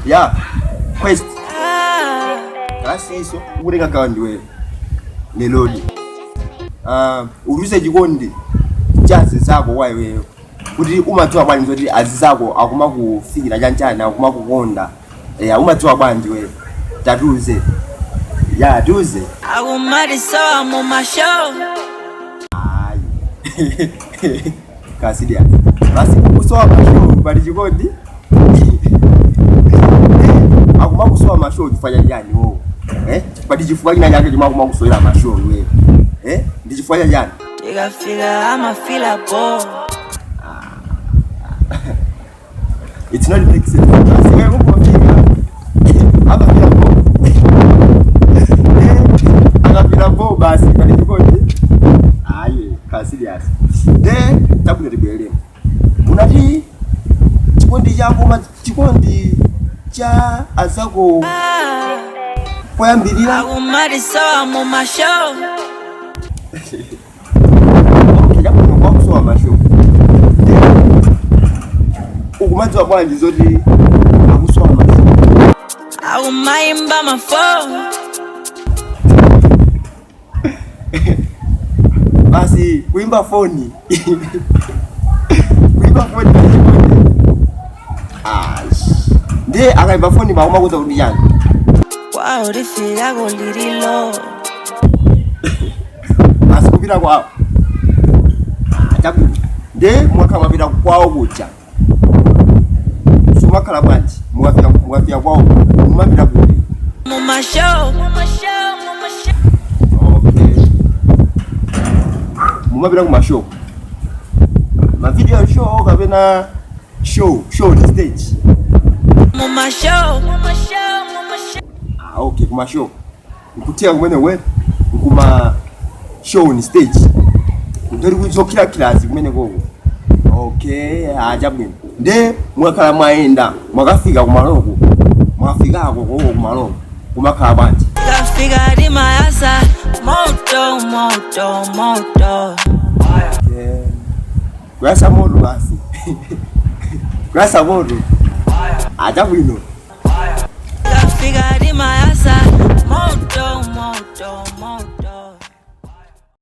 Ya quest kalasiso ukutenga gawo ndiwe leroli. Utiuze chikondi cha azinzako kwa iweyo, kuti umadziwa bwanji zoti azinzako akumakufikira chanchani, akumakukonda? Ya, umadziwa bwanji iweyo? Tatiuze, ya, tiuze. Akumatisowa muma show. Ayi, khala serious basi. Kusowa ma show pali chikondi? Akumakusowa ma show chifukwa chachani wo, eh? Pali chifukwa china chake chomwe akumakusowera ma show iweyo, eh? Ndi chifukwa chachani? Tikafika amafila bo. It's not make sense. Basi wewe ukufika amafila bo. Eh, akafila bo basi pali chikondi? Ayi, khala serious. De tabwino, tibwerere. Unati chikondi chako chikondi cha azako poyambirira Akumatisowa muma show. Okay, chabwino, kwakusowa ma show, ukumadziwa bwanji zoti akusowa ma show? Akumayimba mafoni. Basi kuimba foni, kuimba foni pali chikondi? Ah, ndiye akaimba foni makumakuza kuti chani? Kwawo tifika kulililo. Basi kupita kwawo. Ah, chabwino. Ndiye mwakhala mwapita kwawo kuja, sumakhala bwanji? Mukafika kwawo mumapita kuti? Muma show. Okay, mumapita kuma show, ma video show kapena show on stage? Muma show. Ah, okay, kuma show. Nkutheka kumene we nkuma show on stage ndori kuzokhira khilazi kumene koko. Okay, ah, chabwino. Nde mwakhala mwayenda, mwakafika kumaloko, mwafikako koko kumaloko kumakhala bwanji? Tikafika timayasa moto, moto, moto. Okay. Kuyasa moto basi, kuyasa moto. Ah, chabwino. Tikafika timayasa moto, moto.